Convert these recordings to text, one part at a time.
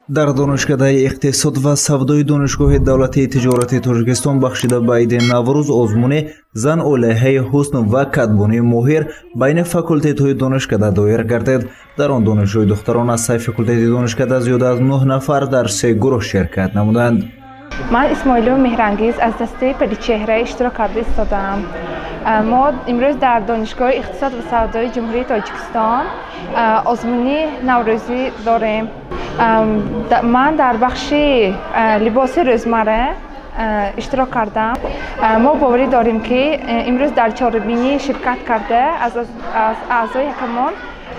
Дар Донишкадаи иқтисод ва савдои Донишгоҳи давлатии тиҷорати Тоҷикистон бахшида ба иди Наврӯз озмуни «Зан, олиҳаи ҳусн ва кадбонуи моҳир» байни факултетҳои донишкада доир гардид. Дар он донишҷӯи духтарон аз се факултети донишкада зиёда аз нӯҳ нафар дар се гурӯҳ ширкат намуданд. Ман Исмоилова Меҳрангиз, аз дастаи «Паричеҳра» иштирок карда истодаам. Мо имрӯз дар Донишгоҳи иқтисод ва савдои Ҷумҳурии Тоҷикистон озмуни наврӯзӣ дорем. Ман дар бахши либоси рӯзмарра иштирок кардам. Мо боварӣ дорем, ки имрӯз дар чорабинӣ ширкат карда, аз аъзои ҳакамон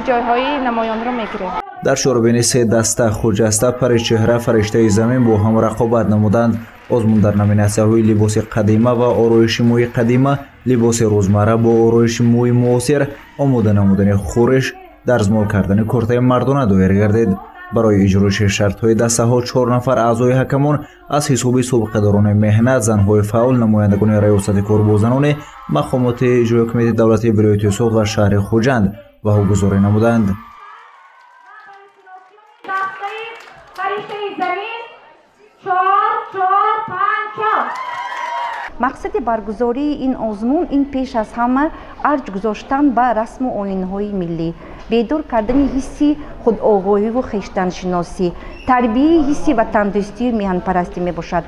ҷойҳои намоёнро мегирем. Дар чорабинӣ се даста: «Хуҷаста», «Паричеҳра», «Фариштаи замин» бо ҳам рақобат намуданд. Озмун дар номинатсияҳои либоси қадима ва ороиши мӯи қадима, либоси рӯзмарра бо ороиши мӯи муосир, омода намудани хӯриш, дарзмол кардани куртаи мардона доир гардид. Барои иҷроиши шартҳои дастаҳо чор нафар аъзои ҳакамон аз ҳисоби собиқадорони меҳнат, занҳои фаъол, намояндагони Раёсати кор бо занони мақомоти иҷрои ҳокимияти давлатии вилояти Суғд ва шаҳри Хуҷанд баҳогузорӣ намуданд. Дастаи «Фариштаи замин» чор, чор, панҷ, чор. Мақсади баргузории ин озмун ин пеш аз ҳама арҷ гузоштан ба расму оинҳои миллӣ, бедор кардани ҳисси худогоҳиву хештаншиносӣ, тарбияи ҳисси ватандӯстию меҳанпарастӣ мебошад.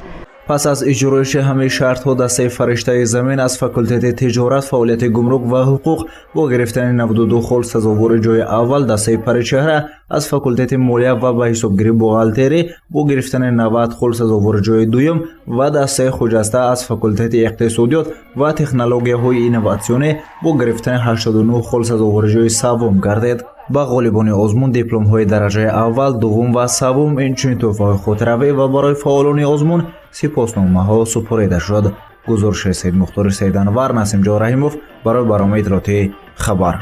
Пас аз иҷроиши ҳамаи шартҳо дастаи «Фариштаи замин» аз факултети тиҷорат, фаъолияти гумрук ва ҳуқуқ бо гирифтани 92 хол сазовори ҷои аввал, дастаи «Паричеҳра» аз факултети молия ва ба ҳисобгирии бухгалтерӣ бо гирифтани 90 хол сазовори ҷои дуюм ва дастаи «Хуҷаста» аз факултети иқтисодиёт ва технологияҳои инноватсионӣ бо гирифтани 89 хол сазовори ҷои севум гардид. Ба ғолибони озмун дипломҳои дараҷаи аввал, дуввум ва севум, инчунин тӯҳфаҳои хотиравӣ ва барои фаъолони озмун сипосномаҳо супорида шуд. Гузориши Саидмухтори Саиданвар, Насимҷон Раҳимов барои барномаи иттилоотии «Хабар».